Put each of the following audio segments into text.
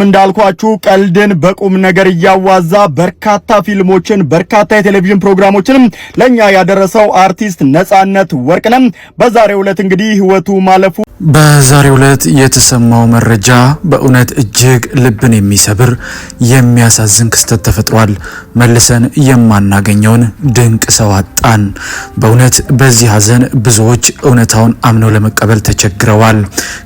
እንዳልኳችሁ ቀልድን በቁም ነገር እያዋዛ በርካታ ፊልሞችን፣ በርካታ የቴሌቪዥን ፕሮግራሞችንም ለኛ ያደረሰው አርቲስት ነጻነት ወርቅነህ በዛሬው ዕለት እንግዲህ ህይወቱ ማለፉ በዛሬው ዕለት የተሰማው መረጃ በእውነት እጅግ ልብን የሚሰብር፣ የሚያሳዝን ክስተት ተፈጥሯል። መልሰን የማናገኘውን ድንቅ ሰው አጣን። በእውነት በዚህ ሀዘን ብዙዎች እውነታውን አምነው ለመቀበል ተቸግረዋል።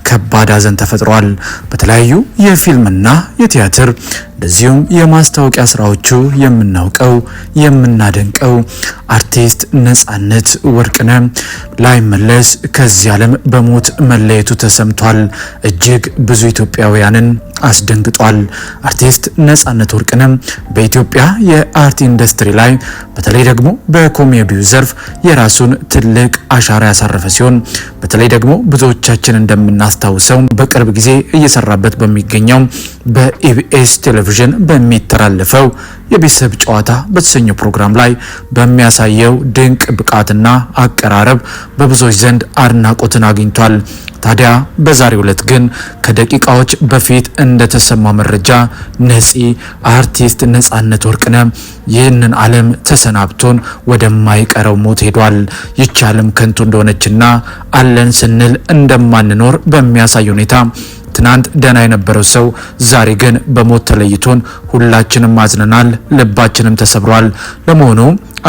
ከባድ ሀዘን ተፈጥሯል። በተለያዩ የፊልምና የቲያትር እንደዚሁም የማስታወቂያ ስራዎቹ የምናውቀው፣ የምናደንቀው አርቲስት ነጻነት ወርቅነህ ላይመለስ ከዚህ ዓለም በሞት መለየቱ ተሰምቷል። እጅግ ብዙ ኢትዮጵያውያንን አስደንግጧል። አርቲስት ነጻነት ወርቅነህ በኢትዮጵያ የ art ኢንዱስትሪ ላይ፣ በተለይ ደግሞ በኮሜዲው ዘርፍ የራሱን ትልቅ አሻራ ያሳረፈ ሲሆን፣ በተለይ ደግሞ ብዙዎቻችን እንደምናስታውሰው በቅርብ ጊዜ እየሰራበት በሚገኘው በኢቢኤስ ቴሌቪዥን በሚተላለፈው የቤተሰብ ጨዋታ በተሰኘው ፕሮግራም ላይ በሚያሳየው ድንቅ ብቃትና አቀራረብ በብዙዎች ዘንድ አድናቆትን አግኝቷል። ታዲያ በዛሬው ዕለት ግን ከደቂቃዎች በፊት እንደተሰማ መረጃ ነፂ፣ አርቲስት ነጻነት ወርቅነህ ይህንን ዓለም ተሰናብቶን ወደማይቀረው ሞት ሄዷል። ይህች ዓለም ከንቱ እንደሆነችና አለን ስንል እንደማንኖር በሚያሳይ ሁኔታ ትናንት ደህና የነበረው ሰው ዛሬ ግን በሞት ተለይቶን ሁላችንም አዝነናል፣ ልባችንም ተሰብሯል። ለመሆኑ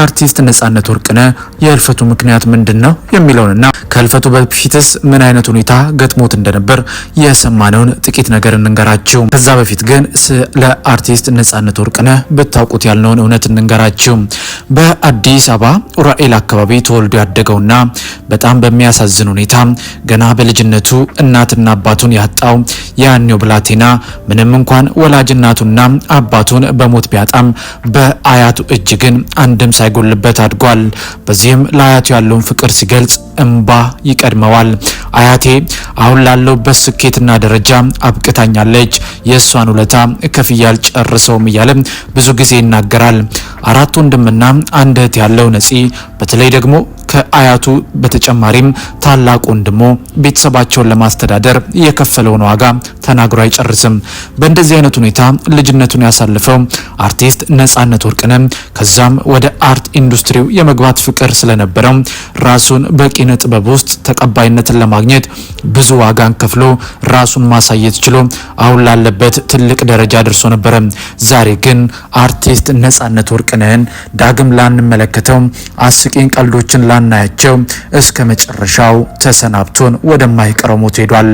አርቲስት ነጻነት ወርቅነህ የህልፈቱ ምክንያት ምንድን ነው የሚለውንና ከህልፈቱ በፊትስ ምን አይነት ሁኔታ ገጥሞት እንደነበር የሰማነውን ጥቂት ነገር እንንገራችሁ። ከዛ በፊት ግን ስለ አርቲስት ነጻነት ወርቅነህ ብታውቁት ያልነውን እውነት እንንገራችሁ። በአዲስ አበባ ኡራኤል አካባቢ ተወልዶ ያደገውና በጣም በሚያሳዝን ሁኔታ ገና በልጅነቱ እናትና አባቱን ያጣው ያኔው ብላቴና ምንም እንኳን ወላጅ እናቱና አባቱን በሞት ቢያጣም በአያቱ እጅ ግን አንድም ሳይጎልበት አድጓል። በዚህም ለአያቱ ያለውን ፍቅር ሲገልጽ እምባ ይቀድመዋል። አያቴ አሁን ላለሁበት ስኬትና ደረጃ አብቅታኛለች፣ የእሷን ውለታ ከፍዬ አልጨርሰውም እያለ ብዙ ጊዜ ይናገራል። አራት ወንድምና አንድ እህት ያለው ነፂ በተለይ ደግሞ ከአያቱ በተጨማሪም ታላቅ ወንድሞ ቤተሰባቸውን ለማስተዳደር የከፈለውን ዋጋ ተናግሮ አይጨርስም። በእንደዚህ አይነት ሁኔታ ልጅነቱን ያሳለፈው አርቲስት ነጻነት ወርቅነህ ከዛም ወደ art ኢንዱስትሪው የመግባት ፍቅር ስለነበረው ራሱን በኪነ ጥበብ ውስጥ ተቀባይነትን ለማግኘት ብዙ ዋጋን ከፍሎ ራሱን ማሳየት ችሎ አሁን ላለበት ትልቅ ደረጃ ደርሶ ነበረ። ዛሬ ግን አርቲስት ነጻነት ወርቅነህን ዳግም ላንመለከተው፣ አስቂኝ ቀልዶችን ላናያቸው እስከ መጨረሻው ተሰናብቶን ወደማይቀረው ሞት ሄዷል።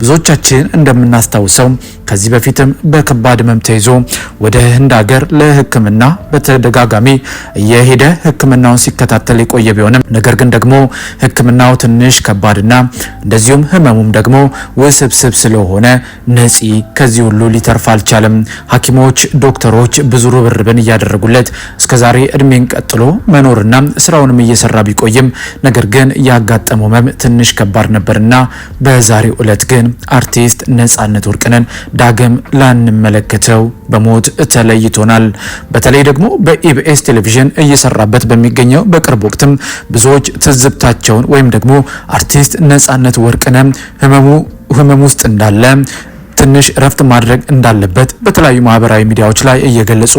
ብዙዎቻችን እንደምናስታውሰው ከዚህ በፊትም በከባድ ህመም ተይዞ ወደ ህንድ ሀገር ለሕክምና በተደጋጋሚ እየሄደ ሕክምናውን ሲከታተል የቆየ ቢሆንም፣ ነገር ግን ደግሞ ሕክምናው ትንሽ ከባድና እንደዚሁም ህመሙም ደግሞ ውስብስብ ስለሆነ ነፂ ከዚህ ሁሉ ሊተርፍ አልቻለም። ሐኪሞች፣ ዶክተሮች ብዙ ርብርብን እያደረጉለት እስከዛሬ እድሜን ቀጥሎ መኖርና ስራውንም እየሰራ ቢቆይም፣ ነገር ግን ያጋጠመው ህመም ትንሽ ከባድ ነበርና በዛሬው ዕለት ግን አርቲስት ነጻነት ወርቅነህን ዳግም ላንመለከተው በሞት ተለይቶናል። በተለይ ደግሞ በኢቢኤስ ቴሌቪዥን እየሰራበት በሚገኘው በቅርብ ወቅትም ብዙዎች ትዝብታቸውን ወይም ደግሞ አርቲስት ነጻነት ወርቅነህ ህመሙ ህመም ውስጥ እንዳለ፣ ትንሽ እረፍት ማድረግ እንዳለበት በተለያዩ ማህበራዊ ሚዲያዎች ላይ እየገለጹ፣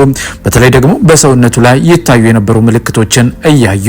በተለይ ደግሞ በሰውነቱ ላይ ይታዩ የነበሩ ምልክቶችን እያዩ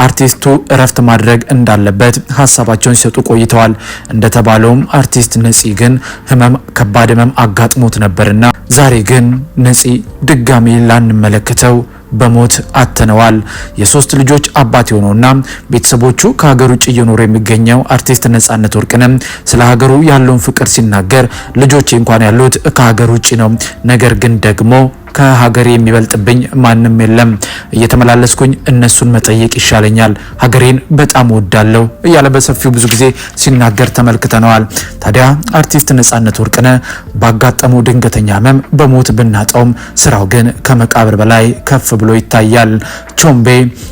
አርቲስቱ እረፍት ማድረግ እንዳለበት ሀሳባቸውን ሲሰጡ ቆይተዋል። እንደተባለውም አርቲስት ነፂ ግን ህመም፣ ከባድ ህመም አጋጥሞት ነበርና ዛሬ ግን ነፂ ድጋሚ ላንመለከተው በሞት አተነዋል። የሶስት ልጆች አባት የሆነውና ቤተሰቦቹ ከሀገር ውጭ እየኖሩ የሚገኘው አርቲስት ነጻነት ወርቅነህ ስለ ሀገሩ ያለውን ፍቅር ሲናገር ልጆቼ እንኳን ያሉት ከሀገር ውጭ ነው፣ ነገር ግን ደግሞ ከሀገሬ የሚበልጥብኝ ማንም የለም፣ እየተመላለስኩኝ እነሱን መጠየቅ ይሻለኛል፣ ሀገሬን በጣም እወዳለሁ እያለ በሰፊው ብዙ ጊዜ ሲናገር ተመልክተነዋል። ታዲያ አርቲስት ነጻነት ወርቅነህ ባጋጠመው ድንገተኛ ህመም በሞት ብናጣውም ስራው ግን ከመቃብር በላይ ከፍ ብሎ ይታያል። ቾምቤ፣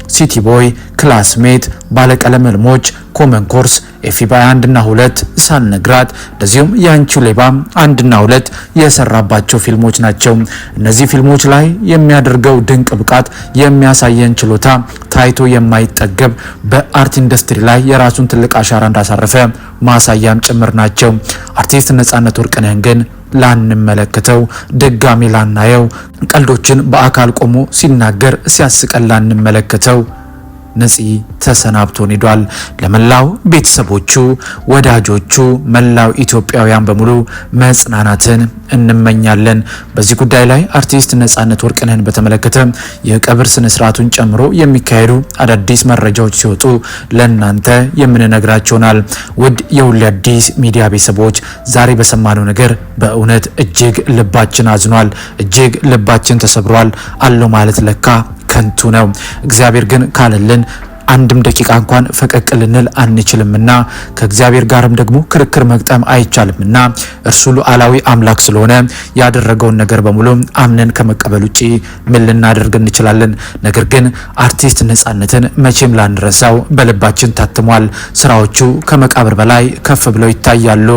City Boy፣ Classmate፣ ባለቀለም ህልሞች፣ Common Course፣ FBI 1ና 2፣ ሳልነግራት፣ እንደዚሁም የአንቺው ሌባ 1ና 2 የሰራባቸው ፊልሞች ናቸው። እነዚህ ፊልሞች ላይ የሚያደርገው ድንቅ ብቃት፣ የሚያሳየን ችሎታ ታይቶ የማይጠገብ፣ በ art ኢንዱስትሪ ላይ የራሱን ትልቅ አሻራ እንዳሳረፈ ማሳያም ጭምር ናቸው። አርቲስት ነጻነት ወርቅነህን ግን ላንመለከተው፣ ድጋሚ ላናየው፣ ቀልዶችን በአካል ቆሞ ሲናገር ሲያስቀን ላንመለከተው ነፂ ተሰናብቶን ሄዷል። ለመላው ቤተሰቦቹ፣ ወዳጆቹ፣ መላው ኢትዮጵያውያን በሙሉ መጽናናትን እንመኛለን። በዚህ ጉዳይ ላይ አርቲስት ነፃነት ወርቅነህን በተመለከተ የቀብር ስነ ስርዓቱን ጨምሮ የሚካሄዱ አዳዲስ መረጃዎች ሲወጡ ለእናንተ የምንነግራቸውናል። ውድ የሁሌ አዲስ ሚዲያ ቤተሰቦች፣ ዛሬ በሰማነው ነገር በእውነት እጅግ ልባችን አዝኗል። እጅግ ልባችን ተሰብሯል። አለው ማለት ለካ ከንቱ ነው። እግዚአብሔር ግን ካለልን አንድም ደቂቃ እንኳን ፈቀቅ ልንል አንችልምና፣ ከእግዚአብሔር ጋርም ደግሞ ክርክር መግጠም አይቻልምና፣ እርሱ ሉዓላዊ አምላክ ስለሆነ ያደረገውን ነገር በሙሉ አምነን ከመቀበል ውጪ ምን ልናደርግ እንችላለን? ነገር ግን አርቲስት ነፃነትን መቼም ላንረሳው በልባችን ታትሟል። ስራዎቹ ከመቃብር በላይ ከፍ ብለው ይታያሉ።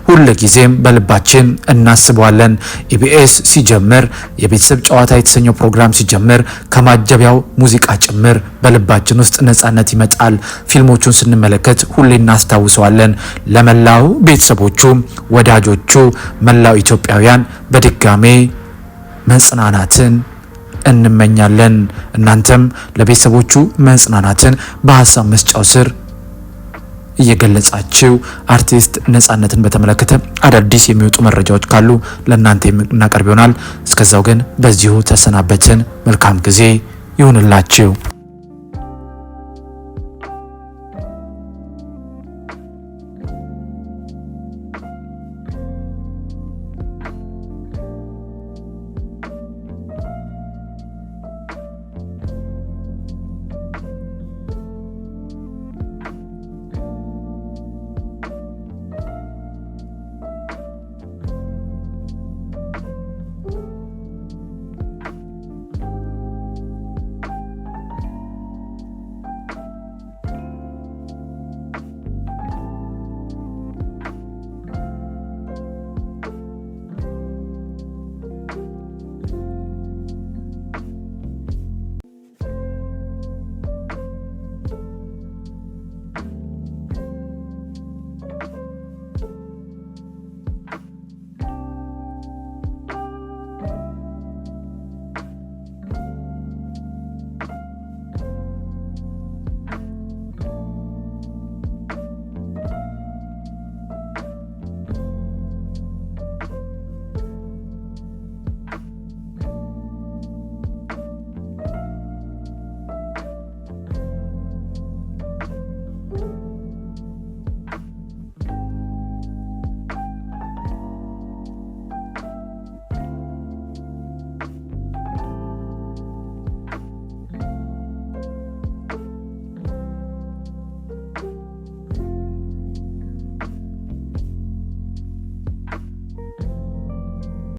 ሁል ጊዜም በልባችን እናስበዋለን። ኢቢኤስ ሲጀምር፣ የቤተሰብ ጨዋታ የተሰኘው ፕሮግራም ሲጀምር ከማጀቢያው ሙዚቃ ጭምር በልባችን ውስጥ ነፃነት ይመጣል። ፊልሞቹን ስንመለከት ሁሌ እናስታውሰዋለን። ለመላው ቤተሰቦቹ፣ ወዳጆቹ፣ መላው ኢትዮጵያውያን በድጋሜ መጽናናትን እንመኛለን። እናንተም ለቤተሰቦቹ መጽናናትን በሀሳብ መስጫው ስር እየገለጻችሁ፣ አርቲስት ነፃነትን በተመለከተ አዳዲስ የሚወጡ መረጃዎች ካሉ ለእናንተ የምናቀርብ ይሆናል። እስከዛው ግን በዚሁ ተሰናበትን። መልካም ጊዜ ይሁንላችሁ።